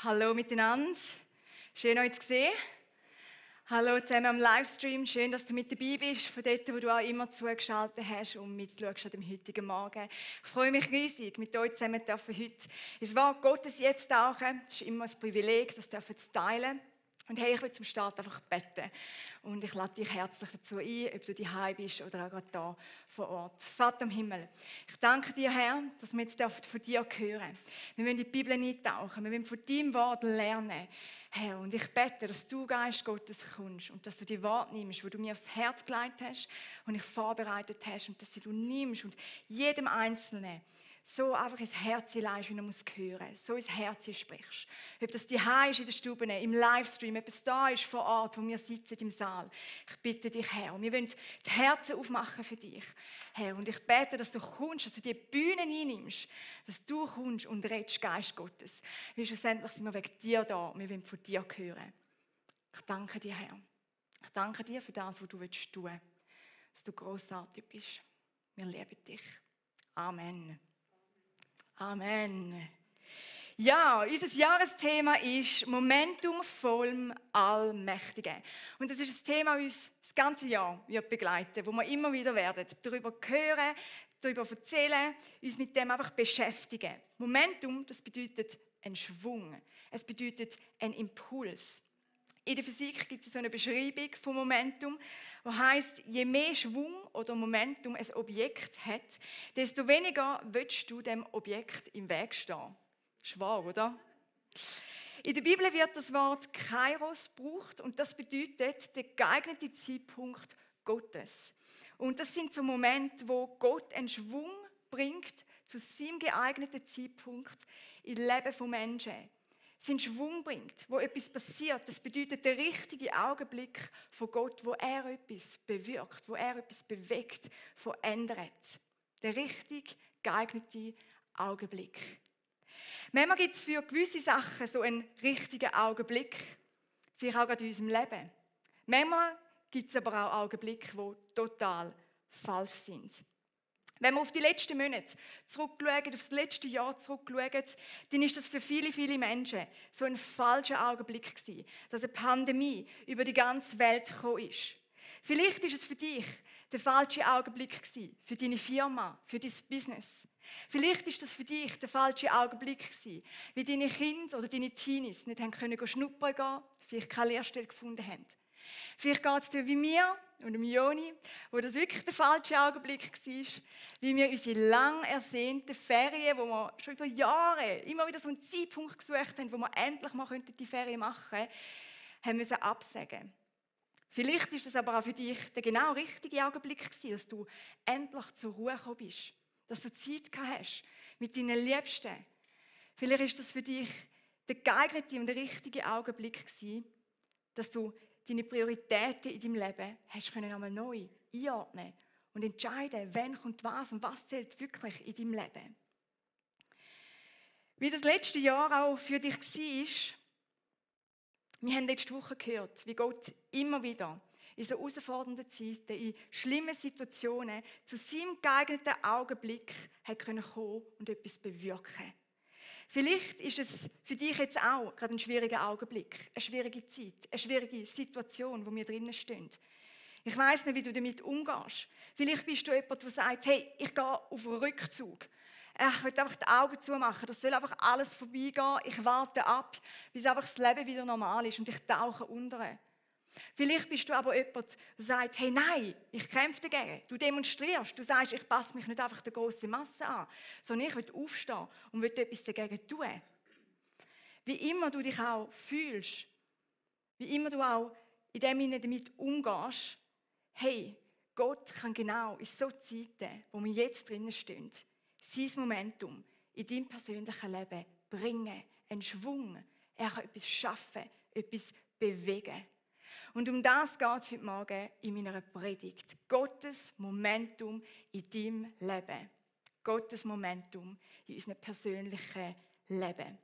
Hallo miteinander, schön euch zu sehen. Hallo zusammen am Livestream, schön, dass du mit dabei bist, von dort, wo du auch immer zugeschaltet hast und mitschaust an dem heutigen Morgen. Ich freue mich riesig, mit euch zusammen heute ins Wort Gottes jetzt tauchen. Es ist immer ein Privileg, das zu teilen. Und hey, ich will zum Start einfach beten. Und ich lade dich herzlich dazu ein, ob du daheim bist oder auch gerade hier vor Ort. Vater im Himmel, ich danke dir, Herr, dass wir jetzt von dir hören. Wir wollen in die Bibel eintauchen, wir wollen von deinem Wort lernen. Herr, und ich bete, dass du, Geist Gottes, kommst und dass du die Worte nimmst, die du mir aufs Herz gelegt hast und ich vorbereitet hast und dass du nimmst und jedem Einzelnen so einfach ins Herz leist, wie er muss hören, so ins Herz sprichst. Ob das daheim ist in der Stube, im Livestream, ob es da ist vor Ort, wo wir sitzen im Saal. Ich bitte dich, Herr, und wir wollen die Herzen aufmachen für dich, Herr. Und ich bete, dass du kommst, dass du die Bühne einnimmst, dass du kommst und redest, Geist Gottes. Weil schlussendlich sind wir wegen dir da und wir wollen von dir hören. Ich danke dir, Herr. Ich danke dir für das, was du tun willst, dass du grossartig bist. Wir lieben dich. Amen. Amen. Ja, unser Jahresthema ist Momentum vollem Allmächtigen. Und das ist ein Thema, das uns das ganze Jahr wird begleiten, wo wir immer wieder werden darüber hören, darüber erzählen, uns mit dem einfach beschäftigen. Momentum, das bedeutet ein Schwung. Es bedeutet ein Impuls. In der Physik gibt es so eine Beschreibung von Momentum, die heisst, je mehr Schwung oder Momentum ein Objekt hat, desto weniger willst du dem Objekt im Weg stehen. Ist wahr, oder? In der Bibel wird das Wort Kairos gebraucht und das bedeutet der geeignete Zeitpunkt Gottes. Und das sind so Momente, wo Gott einen Schwung bringt zu seinem geeigneten Zeitpunkt im Leben von Menschen. Seinen Schwung bringt, wo etwas passiert. Das bedeutet der richtige Augenblick von Gott, wo er etwas bewirkt, wo er etwas bewegt, verändert. Der richtig geeignete Augenblick. Manchmal gibt es für gewisse Sachen so einen richtigen Augenblick, vielleicht auch gerade in unserem Leben. Manchmal gibt es aber auch Augenblicke, die total falsch sind. Wenn wir auf die letzten Monate zurückschauen, auf das letzte Jahr zurückschauen, dann ist das für viele, viele Menschen so ein falscher Augenblick gewesen, dass eine Pandemie über die ganze Welt gekommen ist. Vielleicht ist es für dich der falsche Augenblick gewesen, für deine Firma, für dein Business. Vielleicht ist das für dich der falsche Augenblick gewesen, wie deine Kinder oder deine Teenies nicht haben können schnuppern gehen, vielleicht keine Lehrstelle gefunden haben. Vielleicht geht es dir wie mir und dem Joni, wo das wirklich der falsche Augenblick war, wie wir unsere lang ersehnten Ferien, wo wir schon über Jahre immer wieder so einen Zeitpunkt gesucht haben, wo wir endlich mal die Ferien machen könnten, haben müssen absagen. Vielleicht ist das aber auch für dich der genau richtige Augenblick gewesen, dass du endlich zur Ruhe gekommen bist, dass du Zeit gehabt hast mit deinen Liebsten. Vielleicht ist das für dich der geeignete und der richtige Augenblick gewesen, dass du deine Prioritäten in deinem Leben hast können einmal neu einordnen und entscheiden, wann kommt was und was zählt wirklich in deinem Leben. Wie das letzte Jahr auch für dich war, wir haben letzte Woche gehört, wie Gott immer wieder in so herausfordernden Zeiten, in schlimmen Situationen zu seinem geeigneten Augenblick hat kommen und etwas bewirken. Vielleicht ist es für dich jetzt auch gerade ein schwieriger Augenblick, eine schwierige Zeit, eine schwierige Situation, wo wir drinnen stehen. Ich weiss nicht, wie du damit umgehst. Vielleicht bist du jemand, der sagt, hey, ich gehe auf einen Rückzug. Ich will einfach die Augen zumachen, das soll einfach alles vorbeigehen. Ich warte ab, bis einfach das Leben wieder normal ist und ich tauche unter. Vielleicht bist du aber jemand, der sagt, hey, nein, ich kämpfe dagegen. Du demonstrierst, du sagst, ich passe mich nicht einfach der grossen Masse an, sondern ich will aufstehen und will etwas dagegen tun. Wie immer du dich auch fühlst, wie immer du auch in dem Sinne damit umgehst, hey, Gott kann genau in so Zeiten, wo wir jetzt drinnen stehen, sein Momentum in deinem persönlichen Leben bringen, einen Schwung. Er kann etwas schaffen, etwas bewegen. Und um das geht es heute Morgen in meiner Predigt. Gottes Momentum in deinem Leben. Gottes Momentum in unserem persönlichen Leben.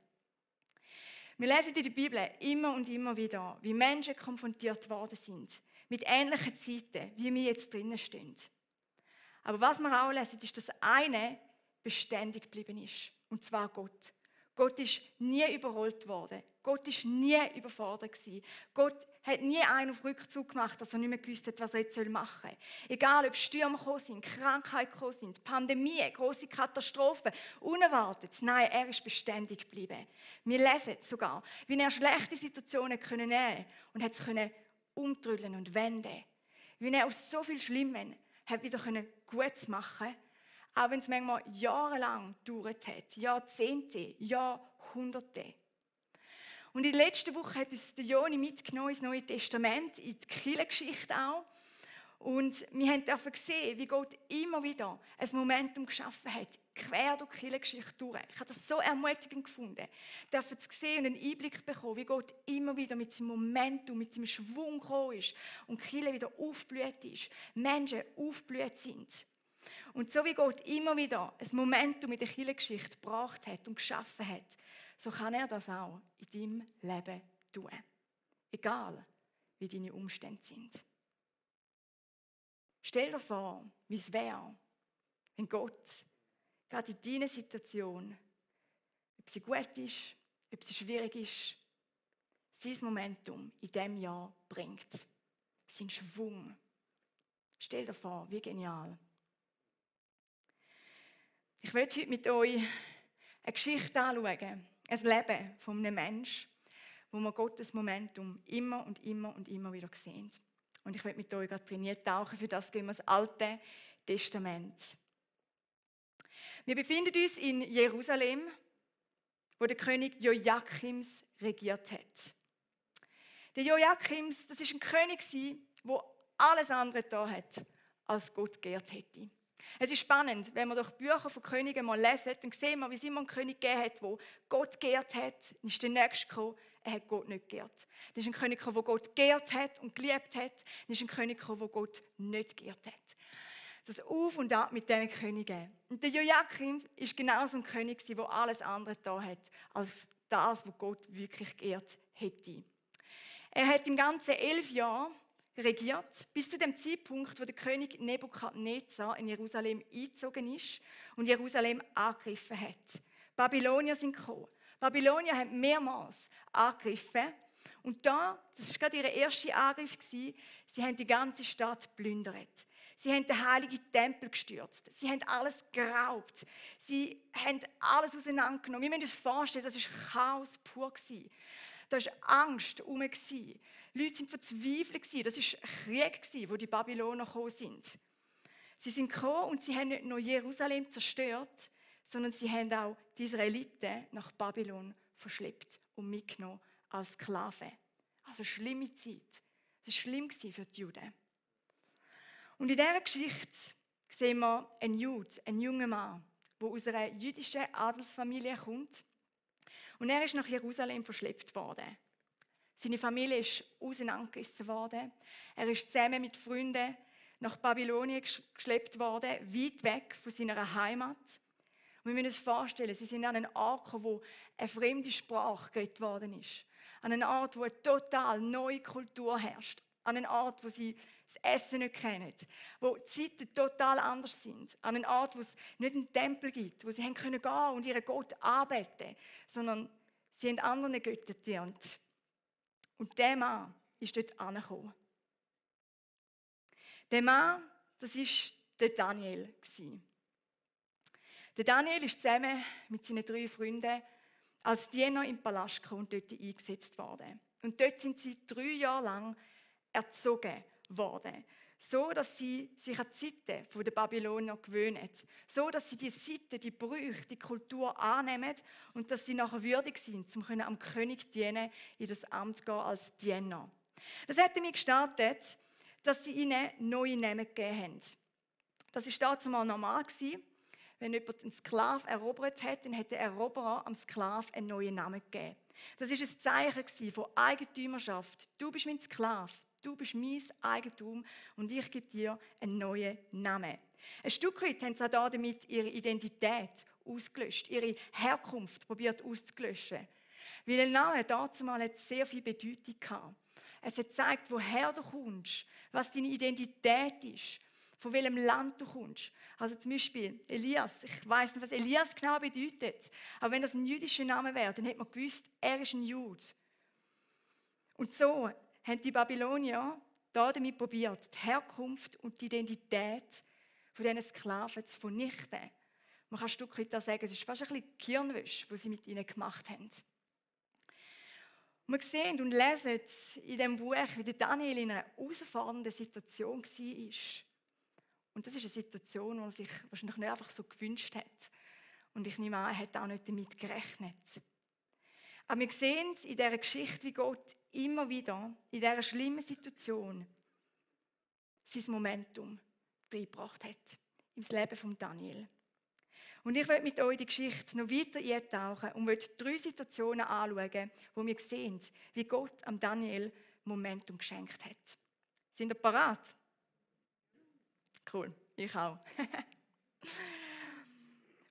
Wir lesen in der Bibel immer und immer wieder, wie Menschen konfrontiert worden sind mit ähnlichen Zeiten, wie wir jetzt drinnen stehen. Aber was wir auch lesen, ist, dass eine beständig geblieben ist. Und zwar Gott. Gott ist nie überrollt worden. Gott ist nie überfordert gewesen. Gott hat nie einen auf Rückzug gemacht, dass er nicht mehr gewusst hat, was er jetzt machen soll. Egal, ob Stürme gekommen sind, Krankheiten gekommen sind, Pandemien, grosse Katastrophen, unerwartet. Nein, er ist beständig geblieben. Wir lesen sogar, wie er schlechte Situationen nehmen konnte und hat es umdrüllen und wenden. Wie er aus so viel Schlimmen hat wieder Gutes machen konnte, auch wenn es manchmal jahrelang gedauert hat, Jahrzehnte, Jahrhunderte. Und in der letzten Woche hat uns der Joni mitgenommen ins Neue Testament, in die Kirchengeschichte auch. Und wir durften sehen, wie Gott immer wieder ein Momentum geschaffen hat, quer durch die Kirchengeschichte durch. Ich habe das so ermutigend gefunden. Wir durften sehen und einen Einblick bekommen, wie Gott immer wieder mit seinem Momentum, mit seinem Schwung gekommen ist und die Kirche wieder aufgeblüht ist, Menschen aufgeblüht sind. Und so wie Gott immer wieder ein Momentum in der Kirchengeschichte gebracht hat und geschaffen hat, so kann er das auch in deinem Leben tun. Egal, wie deine Umstände sind. Stell dir vor, wie es wäre, wenn Gott gerade in deiner Situation, ob sie gut ist, ob sie schwierig ist, sein Momentum in diesem Jahr bringt. Sein Schwung. Stell dir vor, wie genial. Ich möchte heute mit euch eine Geschichte anschauen, ein Leben von einem Menschen, wo wir Gottes Momentum immer und immer und immer wieder sehen. Und ich möchte mit euch gerade trainiert tauchen, für das gehen wir ins Alte Testament. Wir befinden uns in Jerusalem, wo der König Joachims regiert hat. Der Joachims, das ist ein König, der alles andere da hat, als Gott geehrt hätte. Es ist spannend, wenn wir durch Bücher von Königen mal lesen, dann sehen wir, wie es immer einen König gegeben hat, der Gott geehrt hat. Dann ist der Nächste gekommen, er hat Gott nicht geehrt. Dann ist ein König gekommen, der Gott geehrt hat und geliebt hat. Dann ist ein König gekommen, der Gott nicht geehrt hat. Das Auf und Ab mit diesen Königen. Und der Joachim ist genauso ein König, der alles andere da hat, als das, was Gott wirklich geehrt hätte. Er hat im Ganzen 11 Jahre regiert, bis zu dem Zeitpunkt, wo der König Nebukadnezar in Jerusalem eingezogen ist und Jerusalem angegriffen hat. Babylonier sind gekommen. Babylonier haben mehrmals angegriffen. Und das war gerade ihr erster Angriff, sie haben die ganze Stadt geplündert. Sie haben den heiligen Tempel gestürzt. Sie haben alles geraubt. Sie haben alles auseinandergenommen. Wir müssen uns vorstellen, das war Chaos pur. Da war Angst herum. Die Leute waren verzweifelt. Das war Krieg, wo die Babyloner gekommen sind. Sie sind gekommen und sie haben nicht nur Jerusalem zerstört, sondern sie haben auch die Israeliten nach Babylon verschleppt und mitgenommen als Sklaven. Also eine schlimme Zeit. Es war schlimm für die Juden. Und in dieser Geschichte sehen wir einen Jude, einen jungen Mann, der aus einer jüdischen Adelsfamilie kommt. Und er ist nach Jerusalem verschleppt worden. Seine Familie ist auseinandergerissen worden. Er ist zusammen mit Freunden nach Babylonien geschleppt worden, weit weg von seiner Heimat. Und wir müssen uns vorstellen, sie sind an einem Ort gekommen, wo eine fremde Sprache geredet worden ist. An einem Ort, wo eine total neue Kultur herrscht. An einem Ort, wo sie das Essen nicht kennen, wo die Zeiten total anders sind. An einem Ort, wo es nicht einen Tempel gibt, wo sie gehen können und ihren Gott anbeten, sondern sie haben anderen Göttern gedient. Und der Mann ist dort angekommen. Der Mann, das war der Daniel. Der Daniel ist zusammen mit seinen 3 Freunden als Diener im Palast gekommen und dort eingesetzt worden. Und dort sind sie 3 Jahre lang erzogen worden. So, dass sie sich an die Sitten der Babylonier gewöhnen. So, dass sie die Sitten, die Brüche, die Kultur annehmen und dass sie nachher würdig sind, um am König dienen, in das Amt zu gehen als Diener. Das hat damit gestartet, dass sie ihnen neue Namen gegeben haben. Das war damals mal normal. Wenn jemand einen Sklaven erobert hat, dann hat der Eroberer am Sklaven einen neuen Namen gegeben. Das war ein Zeichen von Eigentümerschaft. Du bist mein Sklave. Du bist mein Eigentum und ich gebe dir einen neuen Namen. Ein Stück weit haben sie auch damit ihre Identität ausgelöscht, ihre Herkunft probiert auszulöschen. Weil der Name dazumal hat sehr viel Bedeutung gehabt. Es hat gezeigt, woher du kommst, was deine Identität ist, von welchem Land du kommst. Also zum Beispiel Elias. Ich weiss nicht, was Elias genau bedeutet. Aber wenn das ein jüdischer Name wäre, dann hätte man gewusst, er ist ein Jude. Und so haben die Babylonier damit probiert, die Herkunft und die Identität von diesen Sklaven zu vernichten. Man kann ein Stück weit sagen, es ist fast ein bisschen Kirnwäsche, was sie mit ihnen gemacht haben. Wir sehen und lesen in diesem Buch, wie Daniel in einer herausfordernden Situation war. Und das ist eine Situation, die er sich wahrscheinlich nicht einfach so gewünscht hat. Und ich nehme an, er hat auch nicht damit gerechnet. Aber wir sehen in dieser Geschichte, wie Gott immer wieder in dieser schlimmen Situation sein Momentum reingebracht hat. Ins Leben von Daniel. Und ich will mit euch die Geschichte noch weiter eintauchen und will 3 Situationen anschauen, wo wir sehen, wie Gott am Daniel Momentum geschenkt hat. Sind ihr parat? Cool, ich auch.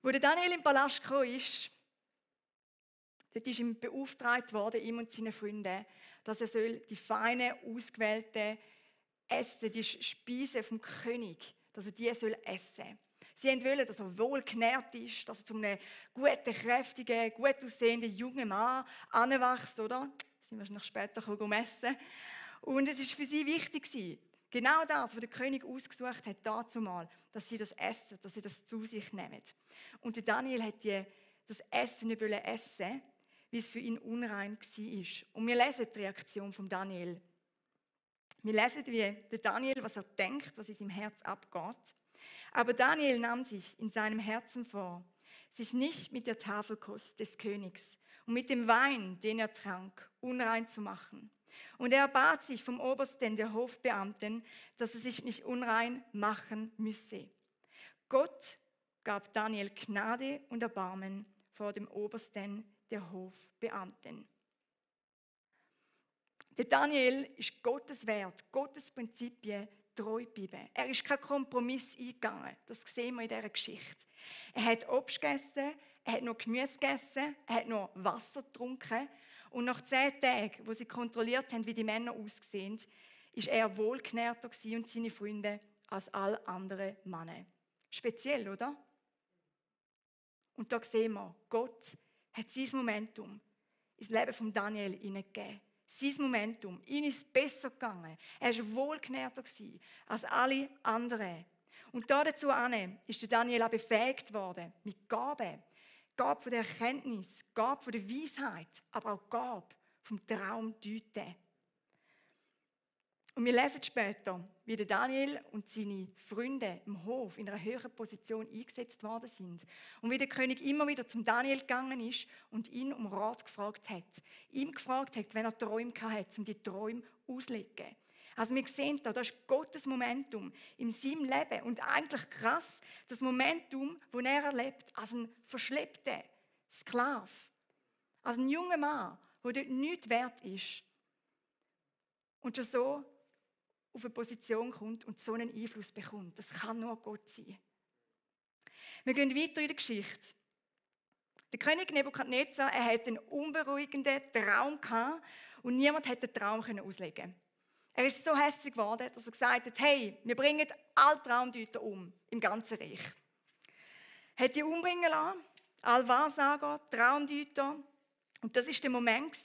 Wo der Daniel im Palast kam, dort ist ihm beauftragt worden, ihm und seinen Freunden, dass er die feinen, ausgewählten Essen, die Speisen vom König, dass er die essen soll. Sie wollten, dass er wohlgenährt ist, dass er zu einem guten, kräftigen, gut aussehenden jungen Mann heranwächst, oder? Das sind wahrscheinlich später messen. Und es war für sie wichtig, genau das, was der König ausgesucht hat, dazumal, dass sie das essen, dass sie das zu sich nehmen. Und der Daniel hat das Essen nicht essen, weil es für ihn unrein war. Und wir lesen die Reaktion von Daniel. Wir lesen, wie der Daniel, was er denkt, was in seinem Herz abgeht. Aber Daniel nahm sich in seinem Herzen vor, sich nicht mit der Tafelkost des Königs und mit dem Wein, den er trank, unrein zu machen. Und er bat sich vom Obersten der Hofbeamten, dass er sich nicht unrein machen müsse. Gott gab Daniel Gnade und Erbarmen vor dem Obersten der Hofbeamten. Der Daniel ist Gottes Wert, Gottes Prinzipien treu geblieben. Er ist kein Kompromiss eingegangen. Das sehen wir in dieser Geschichte. Er hat Obst gegessen, er hat noch Gemüse gegessen, er hat noch Wasser getrunken. Und nach 10 Tagen, wo sie kontrolliert haben, wie die Männer aussehen, ist er wohlgenährter und seine Freunde als alle anderen Männer. Speziell, oder? Und da sehen wir, Gott hat sein Momentum ins Leben von Daniel hineingegeben. Sein Momentum, ihm ist es besser gegangen. Er war wohlgenährter als alle anderen. Und dazu ist der Daniel auch befähigt worden mit Gaben. Gabe von der Erkenntnis, Gabe von der Weisheit, aber auch Gabe vom Traumdeuten. Und wir lesen später, wie der Daniel und seine Freunde im Hof in einer höheren Position eingesetzt worden sind. Und wie der König immer wieder zum Daniel gegangen ist und ihn um Rat gefragt hat. Ihm gefragt hat, wenn er Träume hatte, um die Träume auszulegen. Also wir sehen da, das ist Gottes Momentum in seinem Leben. Und eigentlich krass, das Momentum, das er erlebt, als ein verschleppter Sklave. Als ein junger Mann, der dort nichts wert ist. Und schon so auf eine Position kommt und so einen Einfluss bekommt. Das kann nur Gott sein. Wir gehen weiter in der Geschichte. Der König Nebukadnezar, er hatte einen unberuhigenden Traum gehabt und niemand hätte den Traum auslegen. Er ist so hässlich geworden, dass er gesagt hat, hey, wir bringen alle Traumdeuter um im ganzen Reich. Er hat die umbringen lassen, alle Wahrsager, Traumdeuter. Und das war der Moment,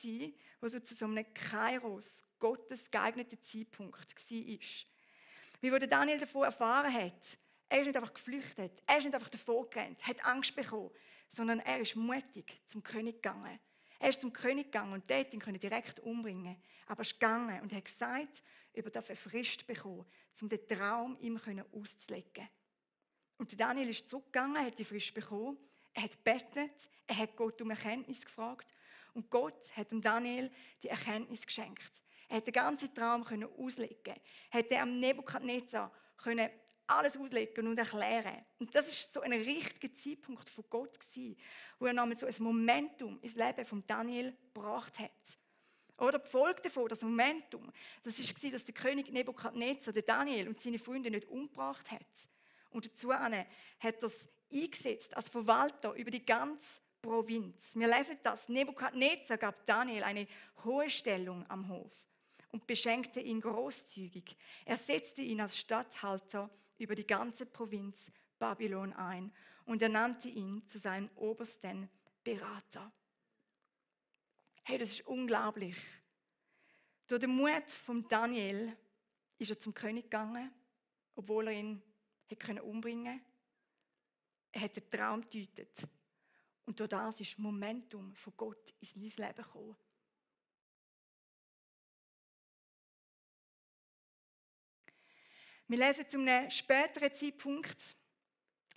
wo so zu so einem Kairos, Gottes geeigneten Zeitpunkt war. Wie der Daniel davon erfahren hat, er ist nicht einfach geflüchtet, er ist nicht einfach davon gerannt, hat Angst bekommen, sondern er ist mutig zum König gegangen. Er ist zum König gegangen und dort ihn direkt umbringen. Aber er ist gegangen und hat gesagt, er darf eine Frist bekommen, um den Traum ihm auszulegen. Und Daniel ist zurückgegangen, hat die Frist bekommen, er hat gebetet, er hat Gott um Erkenntnis gefragt und Gott hat dem Daniel die Erkenntnis geschenkt. Er hat den ganzen Traum auslegen, hat am Nebukadnezar alles auslegen und erklären. Und das ist so ein richtiger Zeitpunkt von Gott gewesen, wo er nochmal so ein Momentum ins Leben von Daniel gebracht hat. Oder die Folge davon, das Momentum, das war, dass der König Nebukadnezar, der Daniel und seine Freunde nicht umgebracht hat. Und dazu hat er es eingesetzt als Verwalter über die ganze Provinz. Wir lesen das. Nebukadnezar gab Daniel eine hohe Stellung am Hof und beschenkte ihn großzügig. Er setzte ihn als Statthalter über die ganze Provinz Babylon ein und ernannte ihn zu seinem obersten Berater. Hey, das ist unglaublich. Durch den Mut von Daniel ist er zum König gegangen, obwohl er ihn hätte umbringen können. Er hat den Traum gedeutet. Und durch das ist Momentum von Gott in sein Leben gekommen. Wir lesen zu einem späteren Zeitpunkt,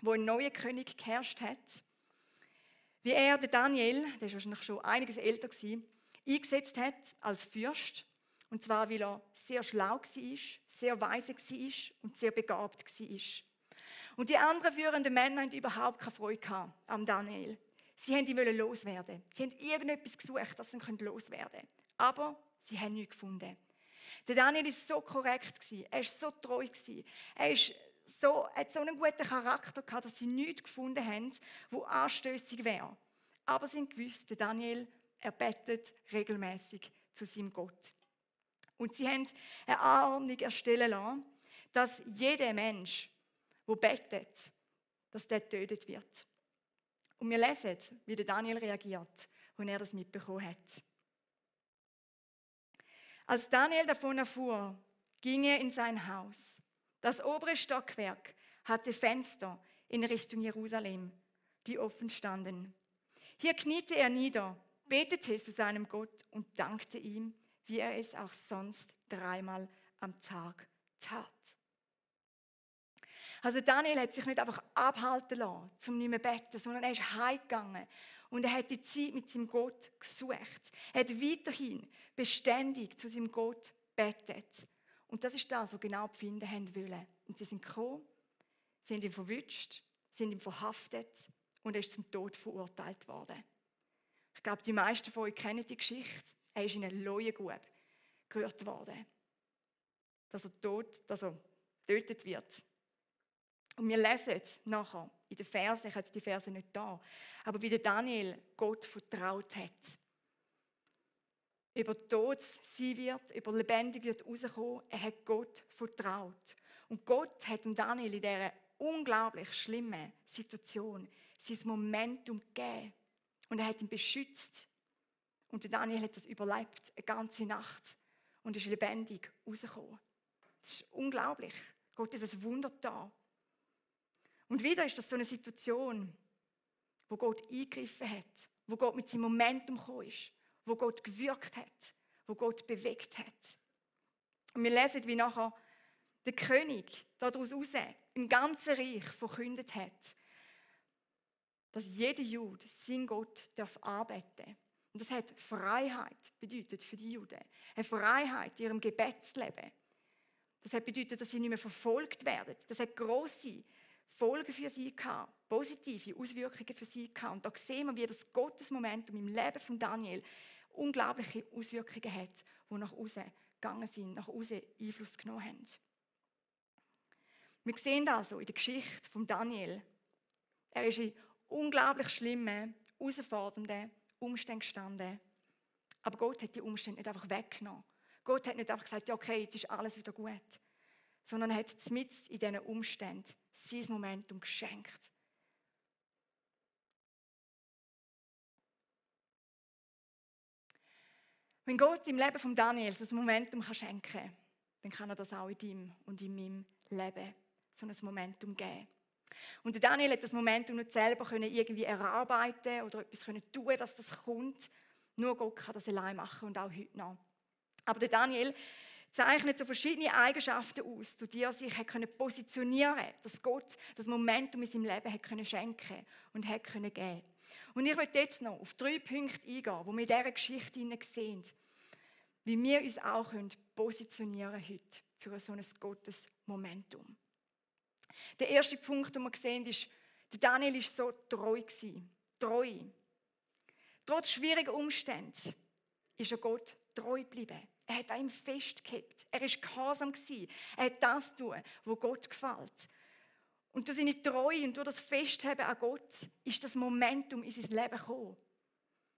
wo ein neuer König geherrscht hat, wie er den Daniel, der war wahrscheinlich schon einiges älter, eingesetzt hat als Fürst. Und zwar, weil er sehr schlau war, sehr weise war und sehr begabt war. Und die anderen führenden Männer hatten überhaupt keine Freude am Daniel. Sie wollten ihn loswerden. Sie haben irgendetwas gesucht, das sie loswerden können. Aber sie haben nichts gefunden. Der Daniel war so korrekt, er war so treu, er hat so einen guten Charakter gehabt, dass sie nichts gefunden haben, wo anstößig wäre. Aber sie wussten, der Daniel, er betet regelmäßig zu seinem Gott. Und sie haben eine Anordnung erstellen lassen, dass jeder Mensch, der betet, dass der getötet wird. Und wir lesen, wie der Daniel reagiert, als er das mitbekommen hat. Als Daniel davon erfuhr, ging er in sein Haus. Das obere Stockwerk hatte Fenster in Richtung Jerusalem, die offen standen. Hier kniete er nieder, betete zu seinem Gott und dankte ihm, wie er es auch sonst 3-mal am Tag tat. Also Daniel hat sich nicht einfach abhalten lassen, um nicht mehr zu beten, sondern er ist heimgegangen und er hat die Zeit mit seinem Gott gesucht. Er hat weiterhin beständig zu seinem Gott betet. Und das ist das, was genau die Finden haben wollen. Und sie sind gekommen, sie haben ihn verwünscht, sie haben ihn verhaftet und er ist zum Tod verurteilt worden. Ich glaube, die meisten von euch kennen die Geschichte. Er ist in eine Leuengrube gerührt worden, dass er getötet wird. Und wir lesen nachher in den Versen, ich habe die Verse nicht da, aber wie der Daniel Gott vertraut hat. Über Tod sein wird, über lebendig wird rauskommen, er hat Gott vertraut. Und Gott hat dem Daniel in dieser unglaublich schlimmen Situation sein Momentum gegeben. Und er hat ihn beschützt. Und der Daniel hat das überlebt, eine ganze Nacht. Und ist lebendig rausgekommen. Das ist unglaublich. Gott ist ein Wunder da. Und wieder ist das so eine Situation, wo Gott eingegriffen hat, wo Gott mit seinem Momentum gekommen ist, wo Gott gewirkt hat, wo Gott bewegt hat. Und wir lesen, wie nachher der König daraus raus im ganzen Reich verkündet hat, dass jeder Jude seinen Gott anbeten darf. Und das hat Freiheit bedeutet für die Juden. Eine Freiheit in ihrem Gebetsleben. Das hat bedeutet, dass sie nicht mehr verfolgt werden. Das hat grosse Folgen für sie gehabt, positive Auswirkungen für sie gehabt. Und da sehen wir, wie das Gottesmomentum im Leben von Daniel unglaubliche Auswirkungen hat, die nach außen gegangen sind, nach außen Einfluss genommen haben. Wir sehen also in der Geschichte von Daniel, er ist in unglaublich schlimmen, herausfordernden Umständen gestanden. Aber Gott hat die Umstände nicht einfach weggenommen. Gott hat nicht einfach gesagt, ja, okay, jetzt ist alles wieder gut. Sondern er hat mitten in diesen Umständen sein Momentum geschenkt. Wenn Gott im Leben von Daniel so ein Momentum schenken kann, dann kann er das auch in deinem und in meinem Leben so ein Momentum geben. Und Daniel hat das Momentum nicht selber irgendwie erarbeiten oder etwas tun, dass das kommt. Nur Gott kann das allein machen und auch heute noch. Aber der Daniel zeichnet so verschiedene Eigenschaften aus, durch die er sich positionieren konnte, dass Gott das Momentum in seinem Leben schenken und geben konnte. Und ich möchte jetzt noch auf 3 Punkte eingehen, die wir in dieser Geschichte sehen, wie wir uns auch positionieren können heute für so ein Gottes-Momentum. Der erste Punkt, den wir sehen, ist, der Daniel war so treu. Treu. Trotz schwieriger Umstände ist er Gott treu geblieben. Er hat an ihm festgehalten. Er war gehorsam. Er hat das tun, was Gott gefällt. Und durch seine Treue und durch das Festhalten an Gott ist das Momentum in sein Leben gekommen.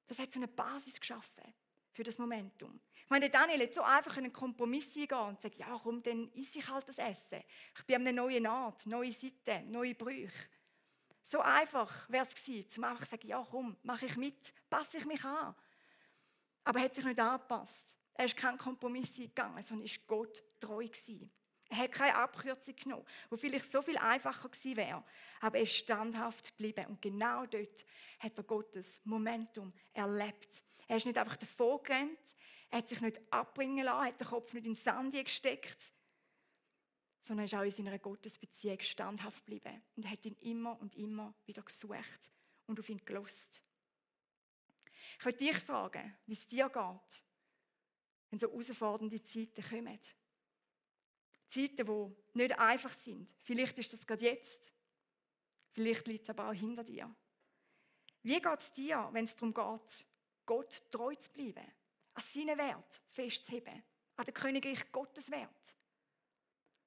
Das hat so eine Basis geschaffen für das Momentum. Ich meine, der Daniel hätte so einfach einen Kompromiss eingehen und sagen, ja komm, dann esse ich halt das Essen. Ich bin an einer neuen Art, neue Seite, neue Brüche. So einfach wäre es gewesen, zum einfach zu sagen, ja komm, mache ich mit, passe ich mich an. Aber er hat sich nicht angepasst. Er ist keinen Kompromiss eingegangen, sondern ist Gott treu gewesen. Er hat keine Abkürzung genommen, wo vielleicht so viel einfacher gewesen wäre. Aber er ist standhaft geblieben. Und genau dort hat er Gottes Momentum erlebt. Er ist nicht einfach davor gerannt, er hat sich nicht abbringen lassen, hat den Kopf nicht in den Sand gesteckt, sondern ist auch in seiner Gottesbeziehung standhaft geblieben. Und er hat ihn immer und immer wieder gesucht und auf ihn gelost. Ich möchte dich fragen, wie es dir geht, wenn so herausfordernde Zeiten kommen. Zeiten, die nicht einfach sind. Vielleicht ist das gerade jetzt. Vielleicht liegt es aber auch hinter dir. Wie geht es dir, wenn es darum geht, Gott treu zu bleiben, an seinen Wert festzuheben, an den Königreich Gottes Wert?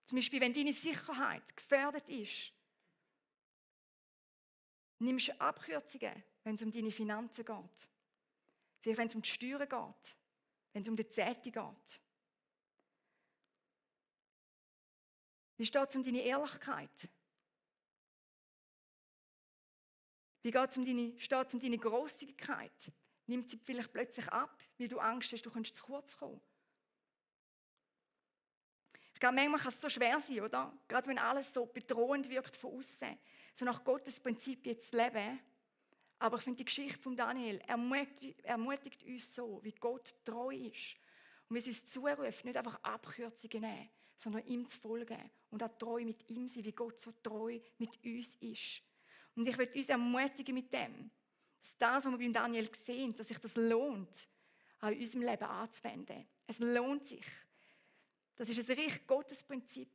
Zum Beispiel, wenn deine Sicherheit gefährdet ist, nimmst du Abkürzungen, wenn es um deine Finanzen geht. Vielleicht, wenn es um die Steuern geht, wenn es um die Zehnte geht. Wie steht es um deine Ehrlichkeit? Wie steht es um deine Grosszügigkeit? Nimmt sie vielleicht plötzlich ab, weil du Angst hast, du könntest zu kurz kommen? Ich glaube, manchmal kann es so schwer sein, oder? Gerade wenn alles so bedrohend wirkt von außen, so nach Gottes Prinzipien zu leben. Aber ich finde, die Geschichte von Daniel ermutigt uns so, wie Gott treu ist. Und wie es uns zuruft, nicht einfach Abkürzungen nehmen, sondern ihm zu folgen und auch treu mit ihm sein, wie Gott so treu mit uns ist. Und ich möchte uns ermutigen mit dem, dass das, was wir beim Daniel sehen, dass sich das lohnt, auch in unserem Leben anzuwenden. Es lohnt sich. Das ist ein richtig Gottes Prinzip.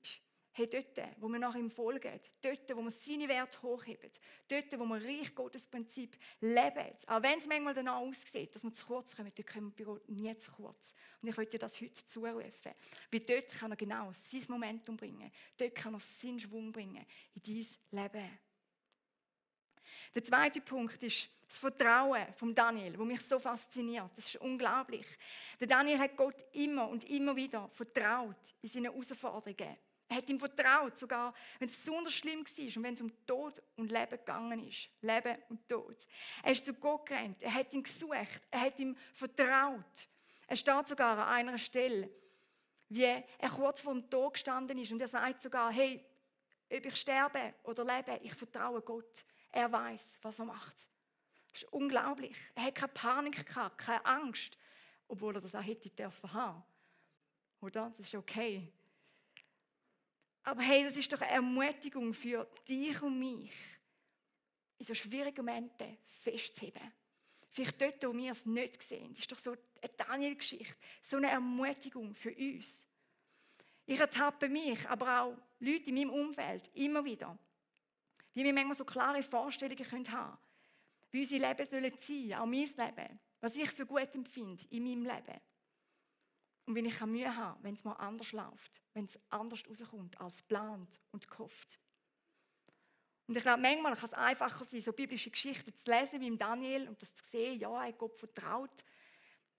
Hey, dort, wo wir nach ihm folgen, dort, wo wir seine Werte hochheben, dort, wo wir reich Gottes Prinzip leben, auch wenn es manchmal danach aussieht, dass wir zu kurz kommen, dort kommen wir bei Gott nie zu kurz. Und ich möchte dir das heute zurufen. Weil dort kann er genau sein Momentum bringen. Dort kann er seinen Schwung bringen in dein Leben. Der zweite Punkt ist das Vertrauen von Daniel, das mich so fasziniert. Das ist unglaublich. Der Daniel hat Gott immer und immer wieder vertraut in seinen Herausforderungen. Er hat ihm vertraut, sogar wenn es besonders schlimm war und wenn es um Tod und Leben gegangen ist. Leben und Tod. Er ist zu Gott gerannt, er hat ihn gesucht, er hat ihm vertraut. Er steht sogar an einer Stelle, wie er kurz vor dem Tod gestanden ist und er sagt sogar, hey, ob ich sterbe oder lebe, ich vertraue Gott. Er weiß, was er macht. Das ist unglaublich. Er hat keine Panik gehabt, keine Angst, obwohl er das auch hätte dürfen haben. Oder? Das ist okay. Aber hey, das ist doch eine Ermutigung für dich und mich, in so schwierigen Momenten festzuheben. Vielleicht dort, wo wir es nicht sehen. Das ist doch so eine Daniel-Geschichte, so eine Ermutigung für uns. Ich ertappe mich, aber auch Leute in meinem Umfeld immer wieder, wie wir manchmal so klare Vorstellungen haben können, wie unser Leben sein soll, auch mein Leben, was ich für gut empfinde in meinem Leben. Und wenn ich Mühe habe, wenn es mal anders läuft, wenn es anders rauskommt als geplant und gehofft. Und ich glaube, manchmal kann es einfacher sein, so biblische Geschichten zu lesen wie im Daniel und das zu sehen, ja, er hat Gott vertraut.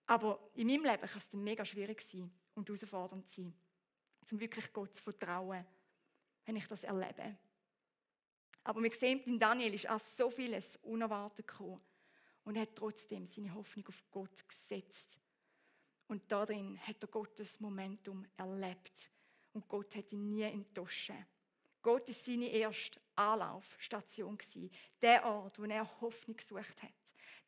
Aber in meinem Leben kann es dann mega schwierig sein und herausfordernd sein, um wirklich Gott zu vertrauen, wenn ich das erlebe. Aber wir sehen, in Daniel ist auch so vieles unerwartet gekommen. Und er hat trotzdem seine Hoffnung auf Gott gesetzt. Und darin hat er Gottes Momentum erlebt. Und Gott hat ihn nie enttäuscht. Gott war seine erste Anlaufstation. Der Ort, wo er Hoffnung gesucht hat.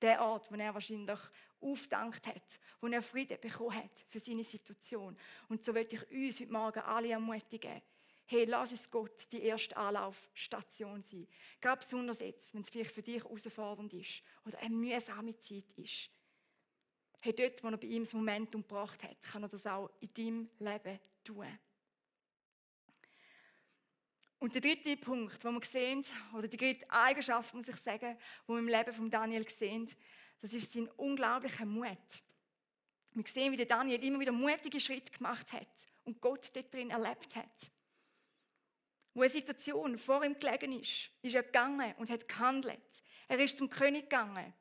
Der Ort, wo er wahrscheinlich aufgedankt hat, wo er Frieden bekommen hat für seine Situation. Und so möchte ich uns heute Morgen alle ermutigen, hey, lass uns Gott die erste Anlaufstation sein. Gerade besonders jetzt, wenn es vielleicht für dich herausfordernd ist oder eine mühsame Zeit ist. Hey, dort, wo er bei ihm das Momentum gebracht hat, kann er das auch in deinem Leben tun. Und der dritte Punkt, den wir sehen, oder die dritte Eigenschaft, muss ich sagen, die wir im Leben von Daniel sehen, das ist sein unglaublicher Mut. Wir sehen, wie der Daniel immer wieder mutige Schritte gemacht hat und Gott dort drin erlebt hat. Wo eine Situation vor ihm gelegen ist er gegangen und hat gehandelt. Er ist zum König gegangen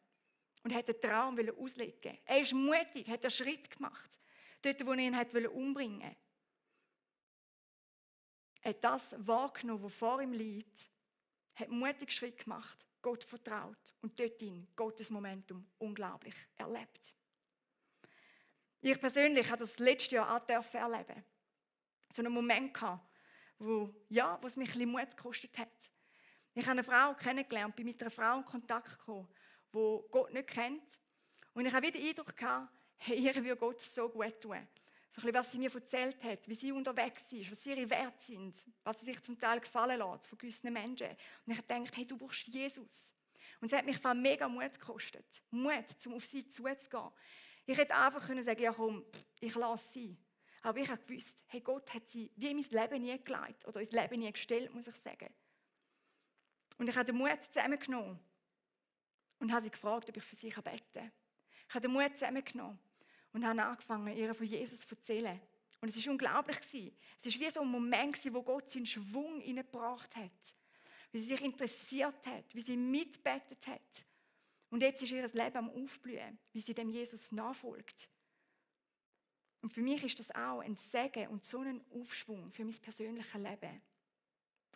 und hat den Traum auslegen. Er ist mutig, hat einen Schritt gemacht, dort, wo er ihn umbringen wollte. Er hat das wahrgenommen, was vor ihm liegt, hat einen mutigen Schritt gemacht, Gott vertraut und dort in Gottes Momentum unglaublich erlebt. Ich persönlich habe das letztes Jahr auch erleben. So einen Moment gehabt, wo es mich ein bisschen Mut gekostet hat. Ich habe eine Frau kennengelernt, bin mit einer Frau in Kontakt gekommen, die Gott nicht kennt. Und ich habe wieder den Eindruck gehabt, hey, ihr würde Gott so gut tun. So ein bisschen, was sie mir erzählt hat, wie sie unterwegs ist, was ihre Werte sind, was sie sich zum Teil gefallen lässt von gewissen Menschen. Und ich habe gedacht, hey, du brauchst Jesus. Und es hat mich mega Mut gekostet. Mut, um auf sie zuzugehen. Ich hätte einfach können sagen, ja komm, ich lasse sie. Aber ich habe gewusst, hey, Gott hat sie wie in mein Leben nie geleitet oder ins Leben nie gestellt, muss ich sagen. Und ich habe den Mut zusammengenommen und habe sie gefragt, ob ich für sie beten kann. Ich habe den Mut zusammengenommen und habe angefangen, ihr von Jesus zu erzählen. Und es war unglaublich. Es war wie so ein Moment, wo Gott seinen Schwung hineingebracht hat. Wie sie sich interessiert hat, wie sie mitbetet hat. Und jetzt ist ihr Leben am Aufblühen, wie sie dem Jesus nachfolgt. Und für mich ist das auch ein Segen und so ein Aufschwung für mein persönliches Leben.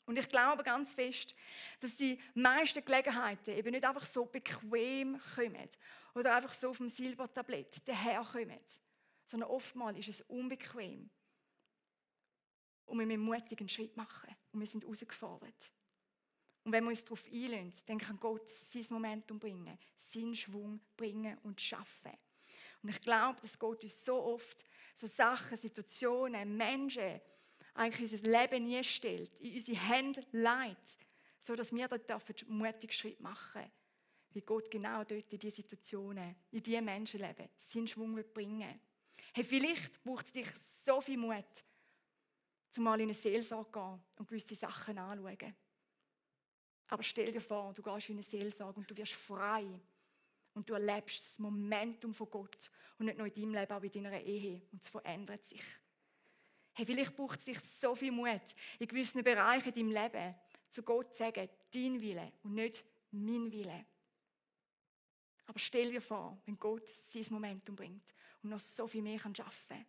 Und ich glaube ganz fest, dass die meisten Gelegenheiten eben nicht einfach so bequem kommen oder einfach so auf dem Silbertablett daherkommen, sondern oftmals ist es unbequem. Und wir müssen mutig einen Schritt machen und wir sind herausgefordert. Und wenn wir uns darauf einlassen, dann kann Gott sein Momentum bringen, seinen Schwung bringen und schaffen. Und ich glaube, dass Gott uns so oft so Sachen, Situationen, Menschen eigentlich unser Leben nie stellt, in unsere Hände legt, sodass wir dort einen mutigen Schritt machen dürfen. Wie Gott genau dort in diese Situationen, in diese Menschenleben seinen Schwung bringen will. Hey, vielleicht braucht es dich so viel Mut, um mal in eine Seelsorge zu gehen und gewisse Sachen anzuschauen. Aber stell dir vor, du gehst in eine Seelsorge und du wirst frei. Und du erlebst das Momentum von Gott. Und nicht nur in deinem Leben, aber in deiner Ehe. Und es verändert sich. Hey, vielleicht braucht es dich so viel Mut, in gewissen Bereichen in deinem Leben zu Gott zu sagen, dein Wille und nicht mein Wille. Aber stell dir vor, wenn Gott sein Momentum bringt und noch so viel mehr arbeiten kann.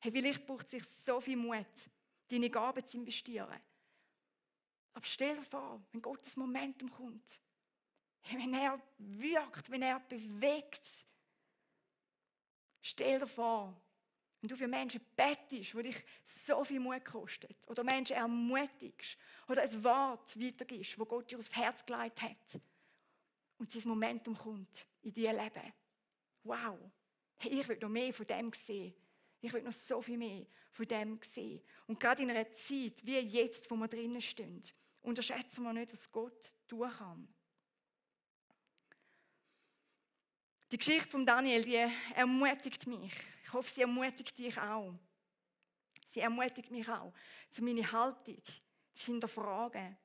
Hey, vielleicht braucht es sich so viel Mut, deine Gaben zu investieren. Aber stell dir vor, wenn Gott das Momentum kommt, wenn er wirkt, wenn er bewegt, stell dir vor, wenn du für Menschen bettest, die dich so viel Mut kostet, oder Menschen ermutigst, oder ein Wort weitergibst, das Gott dir aufs Herz gelegt hat, und dieses Momentum kommt in dein Leben. Wow! Hey, ich will noch mehr von dem sehen. Ich will noch so viel mehr von dem sehen. Und gerade in einer Zeit wie jetzt, wo wir drinnen stehen, unterschätzen wir nicht, was Gott tun kann. Die Geschichte von Daniel, die ermutigt mich. Ich hoffe, sie ermutigt dich auch. Sie ermutigt mich auch, meine Haltung zu hinterfragen,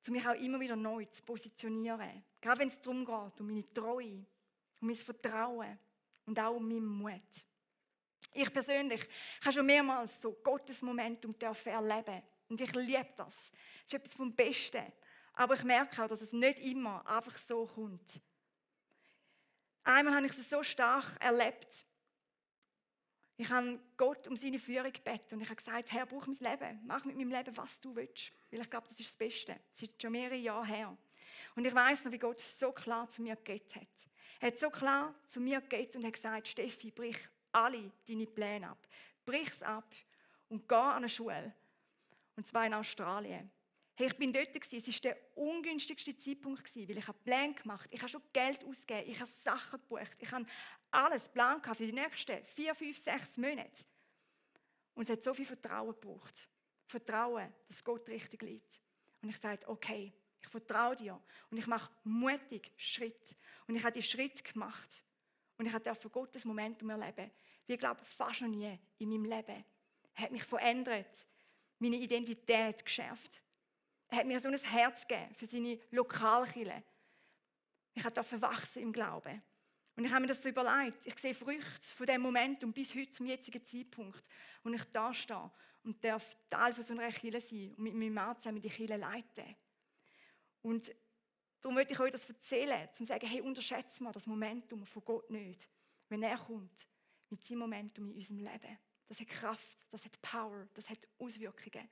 mich auch immer wieder neu zu positionieren. Gerade wenn es darum geht, um meine Treue, um mein Vertrauen und auch um meinen Mut. Ich persönlich habe schon mehrmals so Gottes Momentum erleben. Und ich liebe das. Das ist etwas vom Besten. Aber ich merke auch, dass es nicht immer einfach so kommt. Einmal habe ich es so stark erlebt. Ich habe Gott um seine Führung gebeten und ich habe gesagt, Herr, brauch mein Leben. Mach mit meinem Leben, was du willst. Weil ich glaube, das ist das Beste. Das ist schon mehrere Jahre her. Und ich weiss noch, wie Gott so klar zu mir geredet hat. Er hat so klar zu mir geredet und hat gesagt, Steffi, brich alle deine Pläne ab. Brich es ab und geh an eine Schule. Und zwar in Australien. Hey, ich bin dort gewesen. Es war der ungünstigste Zeitpunkt gewesen, weil ich habe Pläne gemacht. Ich habe schon Geld ausgegeben. Ich habe Sachen gebucht. Ich habe alles Plan für die nächsten 4, 5, 6 Monate. Und es hat so viel Vertrauen gebraucht. Vertrauen, dass Gott richtig liegt. Und ich sagte, okay, ich vertraue dir. Und ich mache mutig Schritt. Und ich habe die Schritt gemacht. Und ich durfte Gottes Momentum erleben. Wie ich glaube, fast noch nie in meinem Leben. Er hat mich verändert. Meine Identität geschärft. Er hat mir so ein Herz gegeben für seine Lokalkirche. Ich durfte wachsen im Glauben. Und ich habe mir das so überlegt. Ich sehe Früchte von diesem Momentum bis heute zum jetzigen Zeitpunkt, wo ich da stehe und darf Teil von so einer Kirche sein und mit meinem Mann zusammen die Kirche leiten. Und Darum möchte ich euch das erzählen, um zu sagen, hey, unterschätzt mal das Momentum von Gott nicht. Wenn er kommt, mit seinem Momentum in unserem Leben. Das hat Kraft, das hat Power, das hat Auswirkungen.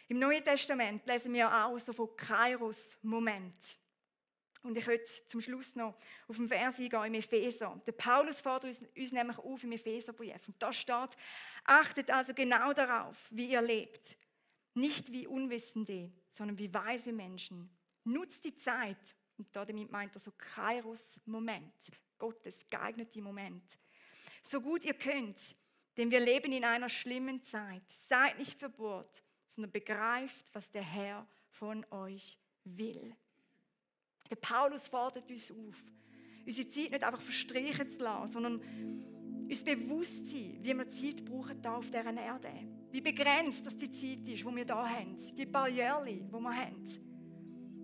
Im Neuen Testament lesen wir auch so von Kairos-Moment. Und ich möchte zum Schluss noch auf den Vers eingehen im Epheser. Der Paulus fordert uns nämlich auf im Epheserbrief. Und da steht, achtet also genau darauf, wie ihr lebt. Nicht wie Unwissende, sondern wie weise Menschen. Nutzt die Zeit, und damit meint er so Kairos-Moment, Gottes geeignete Moment. So gut ihr könnt, denn wir leben in einer schlimmen Zeit. Seid nicht verbohrt, sondern begreift, was der Herr von euch will. Der Paulus fordert uns auf, unsere Zeit nicht einfach verstreichen zu lassen, sondern uns bewusst sein, wie wir Zeit brauchen hier auf dieser Erde. Wie begrenzt das die Zeit ist, die wir hier haben. Die paar Jahre, die wir haben.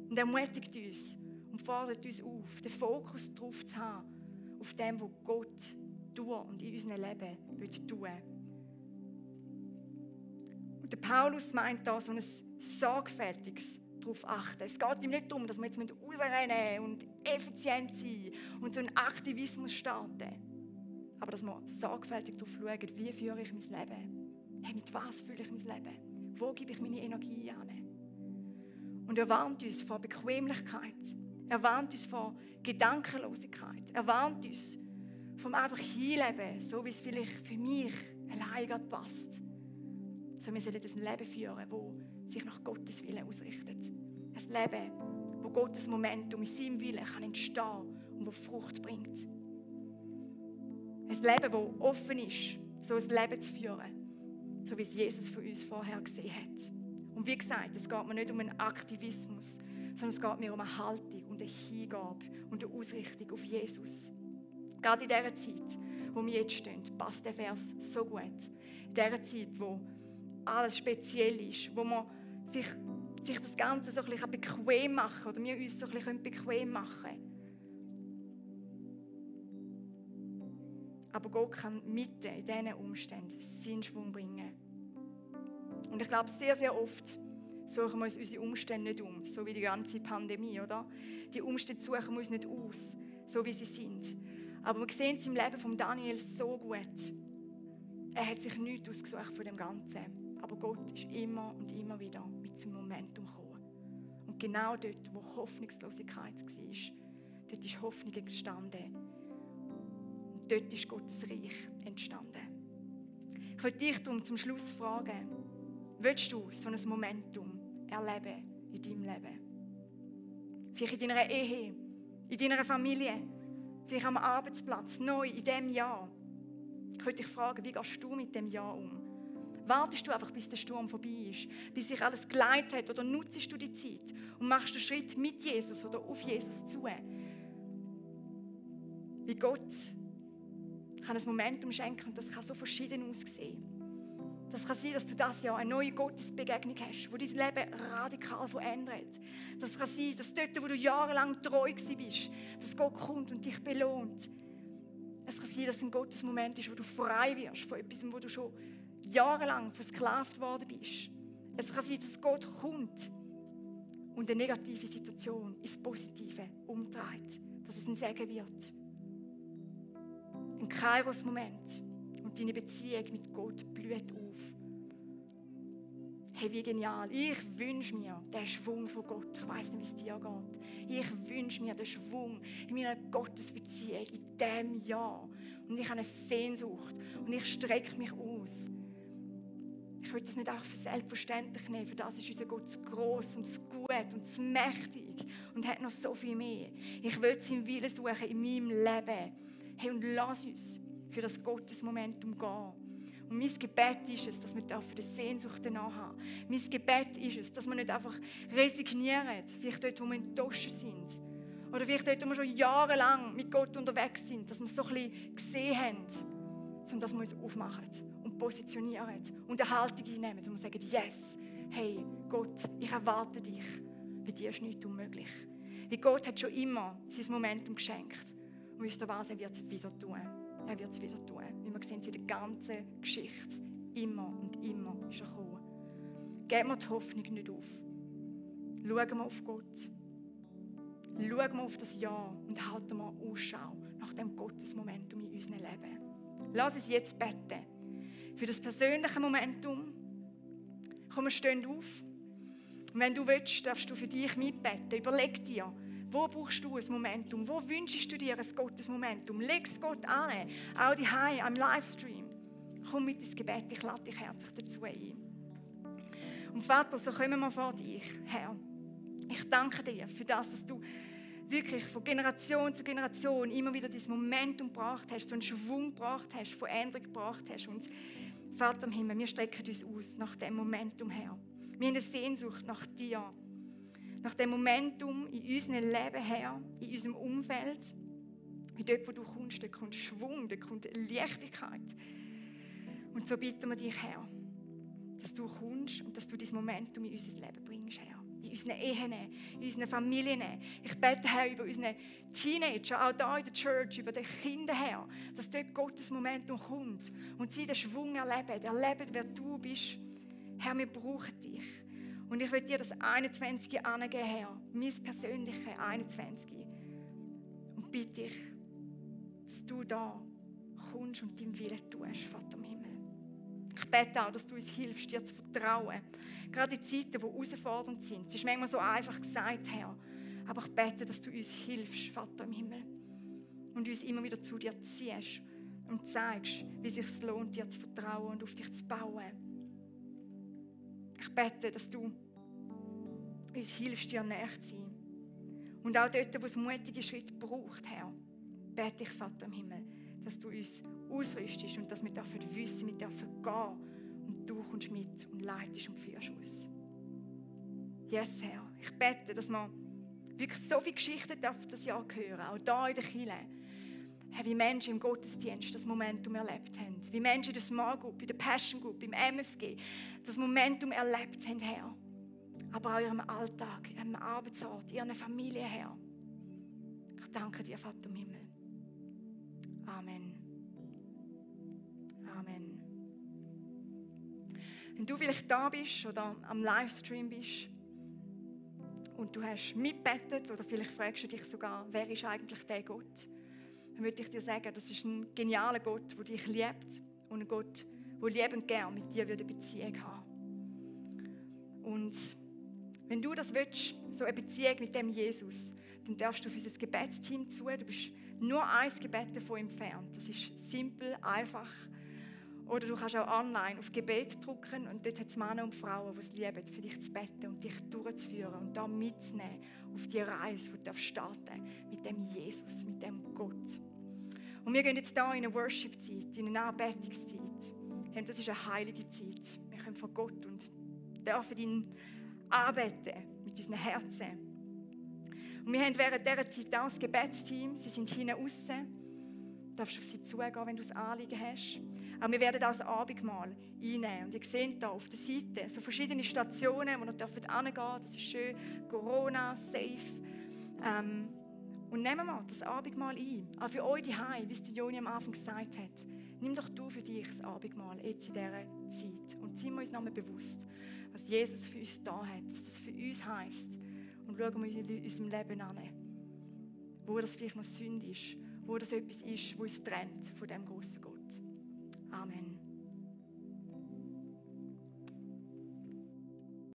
Und er ermutigt uns und fordert uns auf, den Fokus darauf zu haben, auf dem, was Gott tut und in unserem Leben tun will. Und der Paulus meint da so ein sorgfältiges darauf achten. Es geht ihm nicht darum, dass wir jetzt rausrennen und effizient sein und so einen Aktivismus starten. Aber dass wir sorgfältig darauf schauen, wie führe ich mein Leben? Hey, mit was fühle ich mein Leben? Wo gebe ich meine Energie an? Und er warnt uns vor Bequemlichkeit. Er warnt uns vor Gedankenlosigkeit. Er warnt uns vom einfach Hinleben, so wie es vielleicht für mich allein gerade passt. So, wir sollen ein Leben führen, das sich nach Gottes Willen ausrichtet. Ein Leben, wo Gottes Momentum in seinem Willen kann entstehen und wo Frucht bringt. Ein Leben, das offen ist, so ein Leben zu führen, so wie es Jesus von uns vorher gesehen hat. Und wie gesagt, es geht mir nicht um einen Aktivismus, sondern es geht mir um eine Haltung und eine Hingabe und eine Ausrichtung auf Jesus. Gerade in dieser Zeit, wo wir jetzt stehen, passt der Vers so gut. In dieser Zeit, wo alles speziell ist, wo man sich das Ganze so ein bisschen bequem machen kann oder wir uns so ein bisschen bequem machen können. Aber Gott kann mitten in diesen Umständen seinen Schwung bringen. Und ich glaube, sehr, sehr oft suchen wir uns unsere Umstände nicht um, so wie die ganze Pandemie, oder? Die Umstände suchen wir uns nicht aus, so wie sie sind. Aber wir sehen es im Leben von Daniel so gut. Er hat sich nichts ausgesucht von dem Ganzen. Aber Gott ist immer und immer wieder mit seinem Momentum gekommen. Und genau dort, wo Hoffnungslosigkeit war, dort ist Hoffnung entstanden. Und dort ist Gottes Reich entstanden. Ich möchte dich darum zum Schluss fragen, willst du so ein Momentum erleben in deinem Leben? Vielleicht in deiner Ehe, in deiner Familie, vielleicht am Arbeitsplatz, neu in diesem Jahr. Ich möchte dich fragen, wie gehst du mit dem Jahr um? Wartest du einfach, bis der Sturm vorbei ist, bis sich alles geleitet hat, oder nutzt du die Zeit und machst den Schritt mit Jesus oder auf Jesus zu? Wie Gott kann ein Momentum schenken und das kann so verschieden aussehen. Das kann sein, dass du das Jahr eine neue Gottesbegegnung hast, die dein Leben radikal verändert. Das kann sein, dass dort, wo du jahrelang treu bist, dass Gott kommt und dich belohnt. Es kann sein, dass es ein Gottesmoment ist, wo du frei wirst von etwas, wo du schon jahrelang versklavt worden bist. Es kann sein, dass Gott kommt und eine negative Situation ins Positive umdreht, dass es ein Segen wird. Ein Kairos-Moment und deine Beziehung mit Gott blüht auf. Hey, wie genial. Ich wünsche mir den Schwung von Gott. Ich weiss nicht, wie es dir geht. Ich wünsche mir den Schwung in meiner Gottesbeziehung in diesem Jahr. Und ich habe eine Sehnsucht und ich strecke mich aus. Ich will das nicht einfach für selbstverständlich nehmen, für das ist unser Gott zu gross und zu gut und zu mächtig und hat noch so viel mehr. Ich will seinen Willen suchen in meinem Leben. Hey, und lass uns für das Gottesmomentum gehen. Und mein Gebet ist es, dass wir die Sehnsucht danach haben. Mein Gebet ist es, dass wir nicht einfach resignieren, vielleicht dort, wo wir enttäuscht sind. Oder vielleicht dort, wo wir schon jahrelang mit Gott unterwegs sind, dass wir es so ein bisschen gesehen haben, sondern dass wir uns aufmachen und positionieren und eine Haltung einnehmen und sagen, yes, hey Gott, ich erwarte dich, bei dir ist nichts unmöglich. Weil Gott hat schon immer sein Momentum geschenkt. Und wisst ihr was, er wird es wieder tun. Er wird es wieder tun. Wie wir sehen, in der ganzen Geschichte, immer und immer ist er gekommen. geben wir die Hoffnung nicht auf. Schauen wir auf Gott. Schauen wir auf das Ja und halten wir Ausschau nach dem Gottesmomentum in unserem Leben. Lass uns jetzt beten. Für das persönliche Momentum. Komm, wir stehen auf. Und wenn du willst, darfst du für dich mitbeten. Überleg dir, wo brauchst du ein Momentum? Wo wünschst du dir ein Gottesmomentum? Leg es Gott an, auch daheim am Livestream. Komm mit ins Gebet, ich lade dich herzlich dazu ein. Und Vater, so kommen wir vor dich, Herr. Ich danke dir für das, dass du wirklich von Generation zu Generation immer wieder dieses Momentum gebracht hast, so einen Schwung gebracht hast, Veränderung gebracht hast. Und Vater im Himmel, wir strecken uns aus nach dem Momentum, Herr. Wir haben eine Sehnsucht nach dir, nach dem Momentum in unserem Leben, Herr, in unserem Umfeld. Wie dort, wo du kommst, dort kommt Schwung, dort kommt Leichtigkeit. Und so bitten wir dich, Herr, dass du kommst und dass du dieses Momentum in unser Leben bringst, Herr. In unseren Ehen, in unseren Familien. Ich bete, Herr, über unsere Teenager, auch hier in der Church, über die Kinder, Herr, dass dort Gottes Momentum kommt und sie den Schwung erleben, wer du bist. Herr, wir brauchen dich. Und ich will dir das 21 angeben, Herr, mein persönliches 21. Und bitte dich, dass du da kommst und deinen Willen tust, Vater im Himmel. Ich bete auch, dass du uns hilfst, dir zu vertrauen. Gerade in Zeiten, die herausfordernd sind. Es ist manchmal so einfach gesagt, Herr. Aber ich bete, dass du uns hilfst, Vater im Himmel. Und uns immer wieder zu dir ziehst und zeigst, wie es sich lohnt, dir zu vertrauen und auf dich zu bauen. Ich bete, dass du uns hilfst, dir näher zu sein. Und auch dort, wo es mutige Schritte braucht, Herr, bete ich, Vater im Himmel, dass du uns ausrüstest und dass wir wissen, wir dürfen gehen und du kommst mit und leitest und führst uns. Yes, Herr. Ich bete, dass wir wirklich so viele Geschichten das Jahr hören, auch hier in der Kirche. Herr, wie Menschen im Gottesdienst das Momentum erlebt haben. Wie Menschen in der Small Group, in der Passion Group, im MFG das Momentum erlebt haben, Herr. Aber auch in ihrem Alltag, in ihrem Arbeitsort, in ihrer Familie, Herr. Ich danke dir, Vater im Himmel. Amen. Amen. Wenn du vielleicht da bist oder am Livestream bist und du hast mitgebetet oder vielleicht fragst du dich sogar, wer ist eigentlich der Gott? Dann würde ich dir sagen, das ist ein genialer Gott, der dich liebt und ein Gott, der liebend gern mit dir eine Beziehung haben. Und wenn du das willst, so eine Beziehung mit dem Jesus, dann darfst du auf unser Gebetsteam zu. Du bist nur ein Gebet davon entfernt. Das ist simpel, einfach. Oder du kannst auch online auf Gebet drücken und dort hat es Männer und Frauen, die es lieben, für dich zu beten und dich durchzuführen und da mitzunehmen auf die Reise, die du starten mit dem Jesus, mit dem Gott. Und wir gehen jetzt hier in eine Worship-Zeit, in eine Anbetungszeit. Das ist eine heilige Zeit. Wir kommen vor Gott und dürfen ihn anbeten mit unseren Herzen. Und wir haben während dieser Zeit auch das Gebetsteam. Sie sind hinten aussen. Du darfst auf sie zugehen, wenn du ein Anliegen hast. Aber wir werden auch das Abendmahl einnehmen. Und ihr seht hier auf der Seite so verschiedene Stationen, wo ihr hingehen dürft. Das ist schön, Corona, safe. Und nehmen wir das Abendmahl ein. Auch für euch daheim, wie es Joni am Anfang gesagt hat. Nimm doch du für dich das Abendmahl jetzt in dieser Zeit. Und seien wir uns nochmal bewusst, was Jesus für uns da hat, was das für uns heisst. Und schauen wir uns in unserem Leben an, wo das vielleicht noch Sünde ist, wo das etwas ist, wo uns trennt von dem grossen Gott. Amen.